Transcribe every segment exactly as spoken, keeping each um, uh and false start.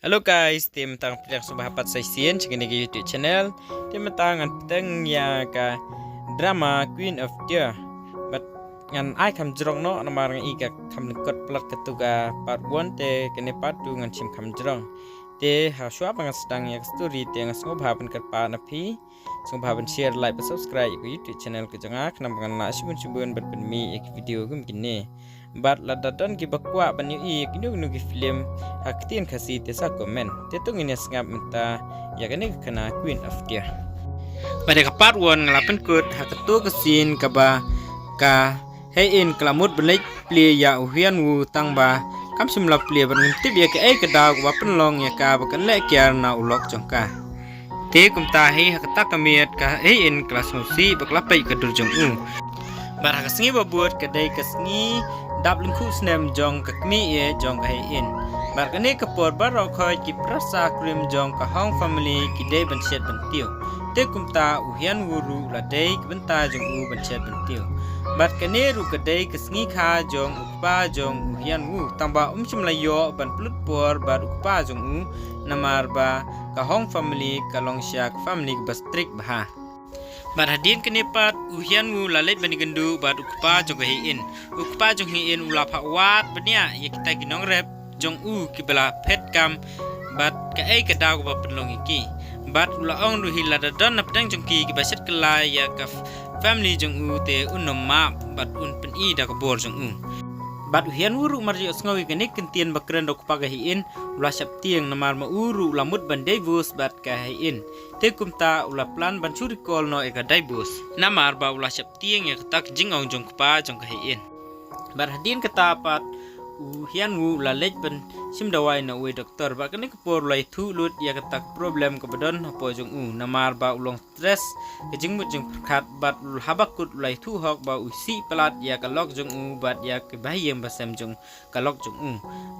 Hello guys, te mynta nga pdiang sngewbha pat sa shisien sha kane ka YouTube channel. Te mynta ngan pdiang ïa ka drama Queen of Tear. Bad ngan ai kham jrong noh namar nga i ka kham lyngkot palat katu ka part one, te kane part two ngan shim kham jrong. Te ha shuwa ba ngan sdang ïa ka story te nga sngewbha ban kyrpad na phi sngewbha ban share, like bad subscribe ïa ka YouTube channel ka jong nga khnang ba ngan lah shibun shibun ban pynmih ïa ki video kum kine. Bad lada don kiba kwah ban ïohi ïa kino kino ki film ha ktien Khasi te sa comment. Te to ngin ïa sngap mynta ïa kane ka khana Queen of Tear. Bad ïa ka part one nga la pynkut ha kato ka scene kaba ka Hei In ka la mut ban leit plie ïa u Hyun Woo tang ba kam shym la plie bad ngim tip ïa kaei ka daw kaba pynlong ïa ka ba kan leh kiar na u lok jong ka. Te kumta hi ha kata ka miet ka Hei In ka la sngewsih bad ka la peit ka dur jong u. Bad ha ka sngi ba bud ka dei ka sngi dap lyngkhuh snem jong ka kmie jong ka Hei In. Bad kane ka por baroh khoit ki parsa krim jong ka Hong family ki dei ban shet ban tiew. Te kumta u Hyun Woo ruh la dei ka bynta jong u ban shet ban tiew. Bad kane ruh ka dei ka sngi kha jong u kpa jong u Hyun Woo, tang ba um shym la ïoh ban pynlut por bad u kpa jong u namar ba ka Hong family ka long shisha ka family kaba strict bha. Bad hadien kane pat u Hyun Woo la leit ban ïakynduh bad u kpa jong ka Hei In. U kpa jong Hei In u la phah wad bniah ïa kita ki nongrep jong u kiba la phet kam bad kaei ka daw kaba pynlong ïa ki. Bad u la ong ruh hi lada don na pdeng jong ki kiba shet kylla ïa ka f-, family jong u te un nym map bad un pyni da ka bor jong u. Bad u Hyun Woo ruh mar ïohsngew ïa kane ka ktien ba kren da u kpa ka Hei In u la sheptieng namar ma u ruh u la mut ban divorce bad ka Hei In. Te kumta u la plan ban shu recall noh ïa ka divorce namar ba u la sheptieng ïa kata ka jingong jong u kpa jong ka Hei In. Bad hadien kata pat u Hyun Woo u la leit ban shim dawai na uwei doktor. Bad kane ka por u la ïathuh lut ïa kata ka problem kaba don hapoh jong u namar ba u long stress, ka jingmut jingpyrkhat, bad haba kut u la ïathuh hok ba u isih palat ïa ka lok jong u bad ïa ki bahaïing bahasem jong ka lok jong u.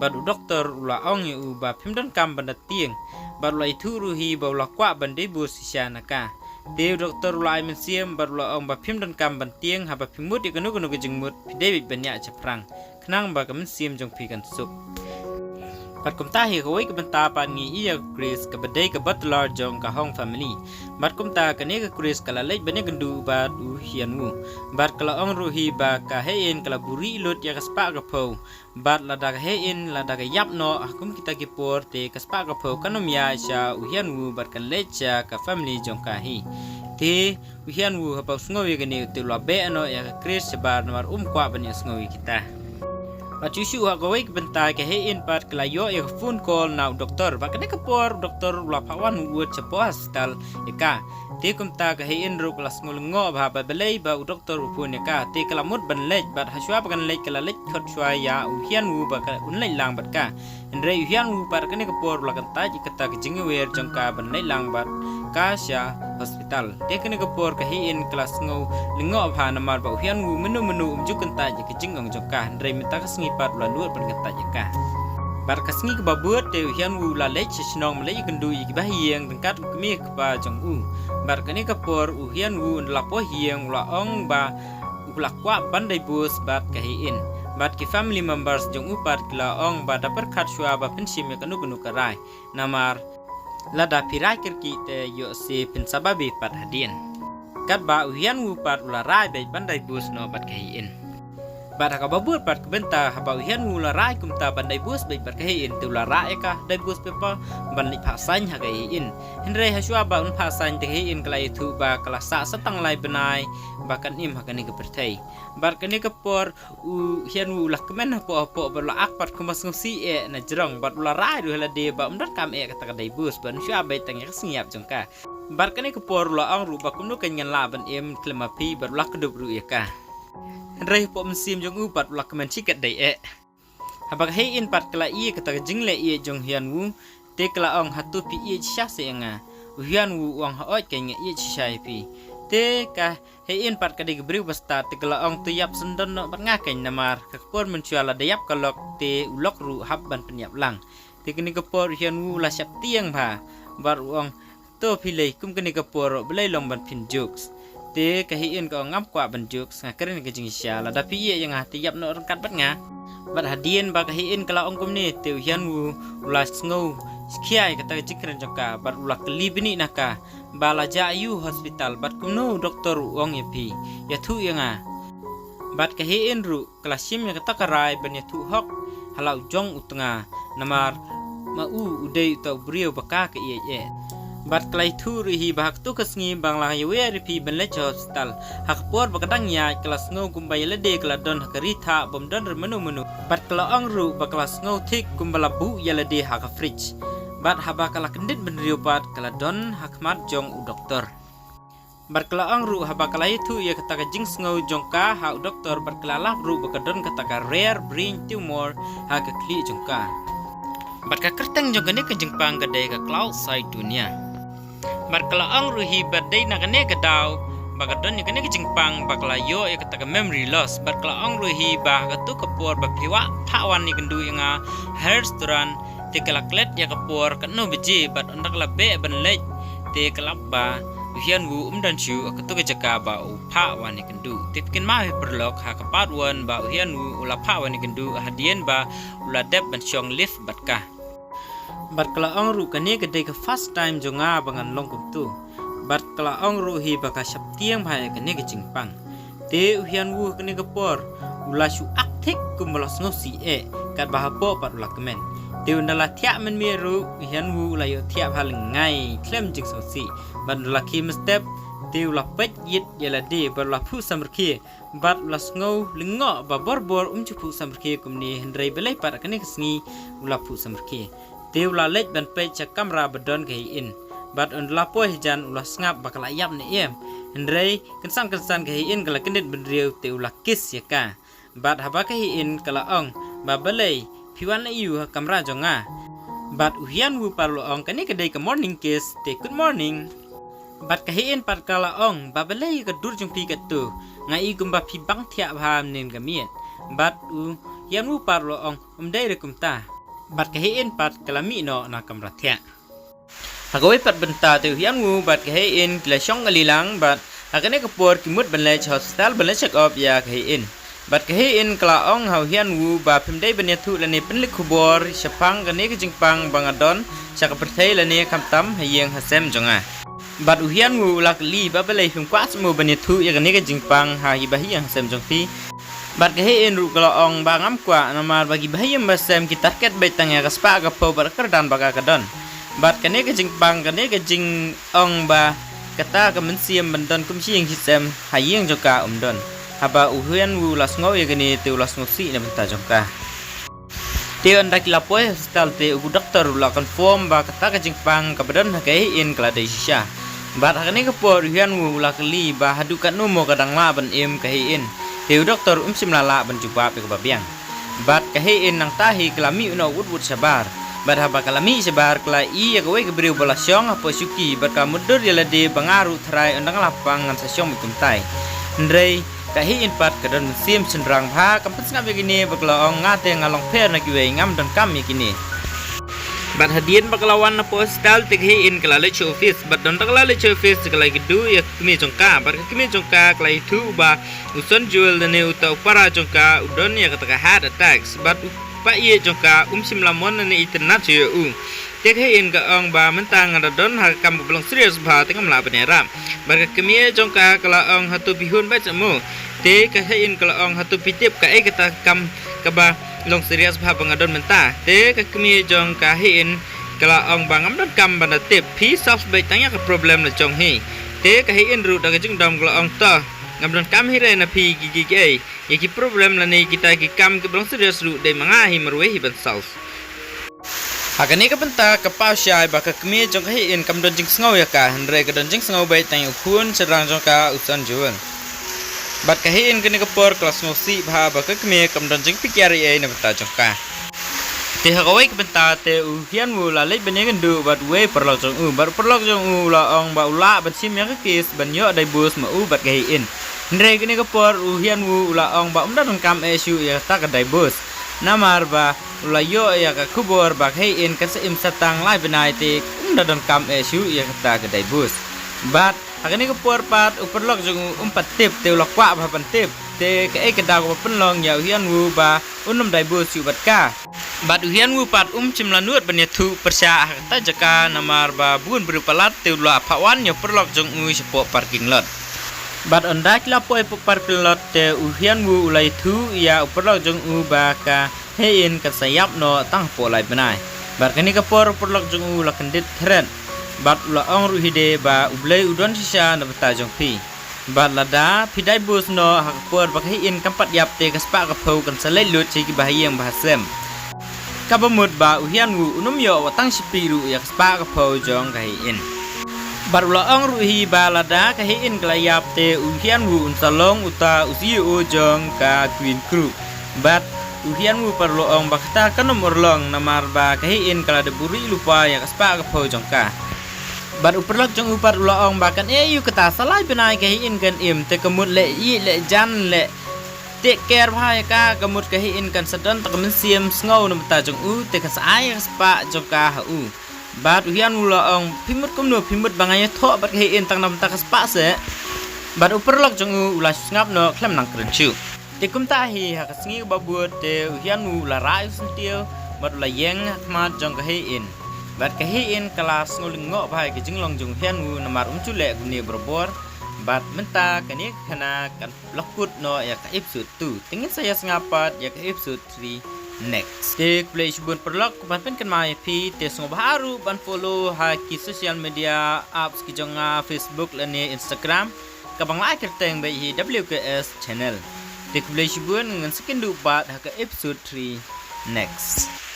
Bad u doktor u la ong ïa u ba phim donkam ban da tieng. Bad u la ïathuh ruh hi ba u la kwah ban divorce shisha na ka. Te u doktor u la ai mynsiem bad u la ong ba phim donkam ban tieng, haba phi mut ïa kano kano ka jingmut phi dei beit ban ïaid shaphrang khnang ba ka mynsiem jong phi kan suk. Bad kumta hi kawei ka bynta pat ngi ïohi ïa ka Chris kaba dei ka butler jong ka Hong family. Bad kumta kane ka Chris ka la leit ban ïakynduh bad u Hyun Woo. Bad ka la ong ruh hi ba ka Hei In ka la buhrieh lut ïa ka spah ka phew. Bad lada ka Hei In lada ka ïap noh ha kum kita ki por te ka spah ka phew kan ym ïaid sha u Hyun Woo bad kan leit sha ka family jong ka hi. Te u Hyun Woo haba u sngew ïa kane te u la beh noh ïa ka Chris shabar namar um kwah ban ïohsngew ïa kita. Bad shuh shuh ha kawei ka bynta ka Hei In pat ka la ïoh ïa ka phone call na u doktor. Bad kane ka por u doktor u la phah wan u wut shapoh hospital ïa ka. Te kumta ka Hei In ruh ka la sngew lyngngoh bha ba balei ba u doktor u phone ïa ka. Te ka la mut ban leit bad ha shuwa ba kan leit ka la leit khot shuwa ïa u Hyun Woo ba ka un leit lang bad ka. Hynrei u Hyun Woo pat kane ka por u la kyntait ïa kata ka jingïawer jong ka ban leit lang bad ka sha hospital. Te kane ka por ka Hei In ka la sngew lyngngoh bha namar ba u Hyun Woo mynno mynno um ju kyntait ïa ka jingong jong ka. Hynrei mynta ka sngi pat u la nud ban kyntait ïa ka. Bad ka sngi kaba bud te u Hyun Woo u la leit sha shnong ban leit ïakynduh ïa ki bahaïing ryngkat u kmie kpa jong u. Bad kane ka por u Hyun Woo u la poi ha ïing u la ong ba u la kwah ban divorce bad ka Hei In. Bad ki family members jong u pat ki la ong ba da pyrkhat shuwa ba phin shim ïa kano kano ka rai. Namar lada phi rai kyrkieh te ïoh se phin sa babe pat hadien. Katba u Hyun Woo pat u la rai beit ban divorce noh bad ka Hei In. Bad ha kaba bud pat ka bynta haba u Hyun Woo u la rai kumta ban divorce beit bad ka Hei In te u la rah ïa ka divorce paper ban leit phah sign ha ka Hei In. Hynrei ha shuwa ba un phah sign te ka Hei In ka la ïathuh ba ka la sah sa tang lai bnai ba kan im ha kane ka pyrthei. Bad kane ka por u Hyun Woo u la kmen hapoh hapoh bad u la ak pat kumba sngewsih eh na jrong bad u la rai ruh ha lade ba um donkam eh kata ka divorce bad un shu ap beit tang ïa ka sngi ïap jong ka. Bad kane ka por u la ong ruh ba kumno kan ngan lah ban im khlem ma phi bad u la kdup ruh ïa ka. Hynrei hapoh mynsiem jong u pat u la kmen shikatdei eh. Haba ka Hei In pat ka la ïohi ïa kata ka jingleh ïeit jong u Hyun Woo te ka la ong hato phi ïeit shisha ïa nga. U Hyun Woo u ong hooid keiñ nga ïeit shisha ïa phi. Te ka Hei In pat ka dei ka briew ba stad te ka la ong to ïap syndon noh bad nga keiñ namar ka por mynshuwa lada ïap ka lok te u lok ruh hap ban pynïap lang. Te kane ka por u Hyun Woo u la sheptieng bha bad u ong to phi lei kum kane ka por balei long ban pynjokes. Te ka Hei In ka ong ngam kwah ban jokes, nga kren ka jingshisha, lada phi ïeit ïa nga te ïap noh ryngkat bad nga. Bad hadien ba ka Hei In ka la ong kumne te u Hyun Woo u la sngew Shikha ïa kata ka jingkren jong ka, bad u la kylli bniah na ka ba la jah aiu hospital, bad kumno u doktor u ong ïa phi, ïathuh ïa nga. Bad ka Hei In ruh ka la shim ïa kata ka rai ban ïathuh hok ha la u jong u tnga, namar ma u u dei uta u briew ba ka ka ïeit eh. Bad ka la ïathuh ruh hi ba ha katu ka sngi ba nga la ïawer ïa phi ban leit sha hospital, ha ka por ba ka dang ïaid ka la sngew kumba ïa lade ka la don ha ka ri thah bym don re mano mano. Bad ka la ong ruh ba ka la sngew thik kumba la buh ïa lade ha ka fridge. Bad haba ka la kyndit bynriew pat ka la don ha khmat jong u doktor. Bad ka la ong ruh haba ka la ïathuh ïa kata ka jingsngew jong ka ha u doktor, bad ka la lap ruh ba ka don kata ka rare brain tumor ha ka khlieh jong ka. Bad ka kyrteng jong kane ka jingpang ka dei ka cloud cystonia. Bad ka la ong ruh hi ba dei na kane ka daw ba ka don ïa kane ka jingpang ba ka la ïoh ïa kata ka memory loss. Bad ka la ong ruh hi ba ha katu ka por ba phi wah phah wan ïakynduh ïa nga ha restaurant, te ka la klet ïa ka por katno baje, bad ynda ka la beh ban leit te ka lap ba u Hyun Woo um don shuh ha katu ka jaka ba u phah wan ïakynduh. Te phi kynmaw hi paralok ha ka part one ba u Hyun Woo u la phah wan ïakynduh hadien ba u la dep ban shong lift bad ka. Bad ka la ong ruh kane ka dei ka first time jong nga ba ngan long kumtu. Bad ka la ong ruh hi ba ka sheptieng bha ïa kane ka jingpang. Te u Hyun Woo ha kane ka por u la shu ak thik kumba la sngewsih eh, katba hapoh pat u la kmen. Te ynda la thiah mynmiet ruh u Hyun Woo u la ïohthiah bha lyngngai khlem jingsngewsih. Bad ynda la khie mynstep te u la peit ïit ïa lade bad u la phuh samrkhie. Bad u la sngew lyngngoh ba borbor um ju phuh samrkhie kumne, hynrei balei pat ha kane ka sngi u la phuh samrkhie. Te u la leit ban peit sha kamra ba don ka Hei In. Bad ynda la poi hajan u la sngap ba ka la ïap ne em. Hynrei kynsan kynsan ka Hei In ka la kyndit bynriew te u la kiss ïa ka. Bad haba ka Hei In ka la ong ba balei phi wan aiu ha kamra jong nga. Bad u Hyun Woo pat u la ong kane ka dei ka morning kiss, te good morning. Bad ka Hei In pat ka la ong ba balei ka dur jong phi katto, nga i kumba phi bang thiah bha mynnin ka miet. Bad u Hyun Woo pat u la ong ym dei re kumta. Bad ka Hei In pat ka la mih noh na kamra thiah. Ha kawei pat bynta te u Hyun Woo bad ka Hei In ki la shong kali lang, bad ha kane ka por ki mut ban leit sha hospital ban leit check up ïa ka Hei In. Bad ka Hei In ka la ong ha u Hyun Woo ba phim dei ban ïathuh lane pynleit khubor shaphang kane ka jingpang ba nga don sha ka pyrthei lane khamtam ha ïing ha sem jong nga. Bad u Hyun Woo u la kylli ba balei phim kwah shuh mo ban ïathuh ïa kane ka jingpang ha hi ba ha ïing ha sem jong phi. Bad ka Hei In ruh ka la ong ba ngam kwah namar ba ki ba ha ïing ba sem ki target beit tang ïa ka spah ka phew bad ka kyrdan ba ka ka don. Bad kane ka jingpang, kane ka jingong ba kata ka mynsiem ban don kum shi ïing shi sem ha ïing jong ka um don. Haba u Hyun Woo u la sngew ïa kane te u la sngewsih na bynta jong ka. Te ynda ki la poi hospital te u doktor u la confirm ba kata ka jingpang kaba don ha ka Hei In ka la dei shisha. Bad ha kane ka por u Hyun Woo u la kylli ba haduh katno mo ka dang lah ban im ka Hei In. Te u doktor um shym la lah ban jubab ïa kaba biang. Bad ka Hei In nangta hi ka la mih noh wut wut shabar. Bad haba ka la mih shabar ka la i ïa kawei ka briew ba la shong hapoh shuki bad ka mutdur ïa lade ba nga ruh tharai ynda nga la pang ngan sa shong beit kumtai. Hynrei ka Hei In pat ka don mynsiem shynrang bha, kam pynsngap ïa kine bad ka la ong nga te nga long pher na kiwei, ngam donkam ïa kine. Bad hadien ba ka la wan napoh hospital te ka Hei In ka la leit sha office, bad ynda ka la leit sha office te ka la ïakynduh ïa ka kmie jong ka, bad ka kmie jong ka ka la ïathuh ba u Son Jewel lane uta u para jong ka u don ïa kata ka heart attacks, bad u paid jong ka um shym la mon lane itynnad shuh ïa u. Te ka Hei In ka ong ba mynta nga da don ha ka kam kaba long serious bha te ngam lah ban ïarap. Bad ka kmie jong ka ka la ong hato phi hun beit seh mo. Te ka Hei In ka la ong hato phi tip kaei kata ka kam kaba long serious bha ba nga don mynta. Te ka kmie jong ka Hei In ka la ong ba ngam donkam ban da tip, phi solve beit tang ïa ka problem la jong hi. Te ka Hei In ruh da ka jingdom ka la ong to ngam donkam hi re na phi ki ki kiei. Ïa ki problem lane kita ki kam kiba long serious ruh dei ma nga hi marwei hi ban solve. Ha kane ka bynta ka paw shai ba ka kmie jong ka Hei In kam don jingsngew ïa ka, hynrei ka don jingsngew beit tang ïa u khun shynrang jong ka u Son Jewel. Bad ka Hei In kane ka por ka la sngewsih bha ba ka kmie kam don jingpynkhiah ei ei na bynta jong ka. Te ha kawei ka bynta te u Hyun Woo la leit ban ïakynduh bad uwei u paralok jong u, bad u paralok jong u u la ong ba u lah ban shim ïa ka case ban ïoh divorce ma u bad ka Hei In. Hynrei kane ka por u Hyun Woo u la ong ba um da donkam eh shuh ïa kata ka divorce. Namar ba u la ïoh ïa ka khubor ba ka Hei In kan sa im sa tang lai bnai te um da donkam eh shuh ïa kata ka divorce. Bad ha kane ka por pat u paralok jong u um pat tip te u la kwah bha ban tip. Te kaei ka daw kaba pynlong ïa u Hyun Woo ba un ym dai bos shuh bad ka. Bad u Hyun Woo pat um shym la nud ban ïathuh pyrshah ha kata jaka namar ba bun briew palat te u la phah wan ïa u paralok jong u shapoh parking lot. Bad ynda ki la poi hapoh parking lot te u Hyun Woo u la ïathuh ïa u paralok jong u ba ka Hae In kan sa ïap noh tang hapoh lai bnai. Bad kane ka por u paralok jong u la kyndit thret. Bad u la ong ruh hi de ba U Blei u don shisha na bynta jong phi. Bad lada phi dai bos noh ha ka por ba ka Hae In kam pat ïap te ka spah ka phew kan sa leit lut sha kiba ha ïing ba ha sem. Kaba mut ba u Hyun Woo un ym ïoh wat tang shi pik ruh ïa ka spah ka phew jong ka Hae In. Bad u la ong ruh hi ba lada ka Hae In ka la ïap te u Hyun Woo un sa long uta u C E O jong ka Queen Group. Bad u Hyun Woo pat u la ong ba kata kan ym urlong namar ba ka Hae In ka la dep buh lypa ïa ka spah ka phew jong ka. Bad u paralok jong u pat u la ong ba kan ïa u kata sa lai bnai ka Hae In kan im te ka mut leh ïeh leh jan leh take care bha ïa ka, ka mut ka Hae In kan sa don tang ka mynsiem sngew na bynta jong u te kan sa ai ka spah jong ka ha u. Bad u Hyun Woo u la ong phi mut kumno, phi mut ba nga ïathoh bad ka Hae In tang na bynta ka spah seh. Bad u paralok jong u u la sngap noh khlem nang kren shuh. Te kumta hi ha ka sngi kaba bud te u Hyun Woo u la rai u syntiew bad u la ïeng ha khmat jong ka Hae In. Bad ka Hae In ka la sngew lyngngoh bha ïa ka jinglong jong u Hyun Woo namar um ju leh kumne barabor. Bad mynta kane ka khana kan la kut noh ïa ka episode two. Te ngin sa ïa sngap pat ïa ka episode three next. Te khublei shibun paralok, ban pynkynmaw ïa phi te sngewbha ruh ban follow ha ki social media apps ki jong nga, Facebook lane Instagram. Kaba nga ai kyrteng ba hi W K S channel. Te khublei shibun, ngin sa ïakynduh pat ha ka episode three next.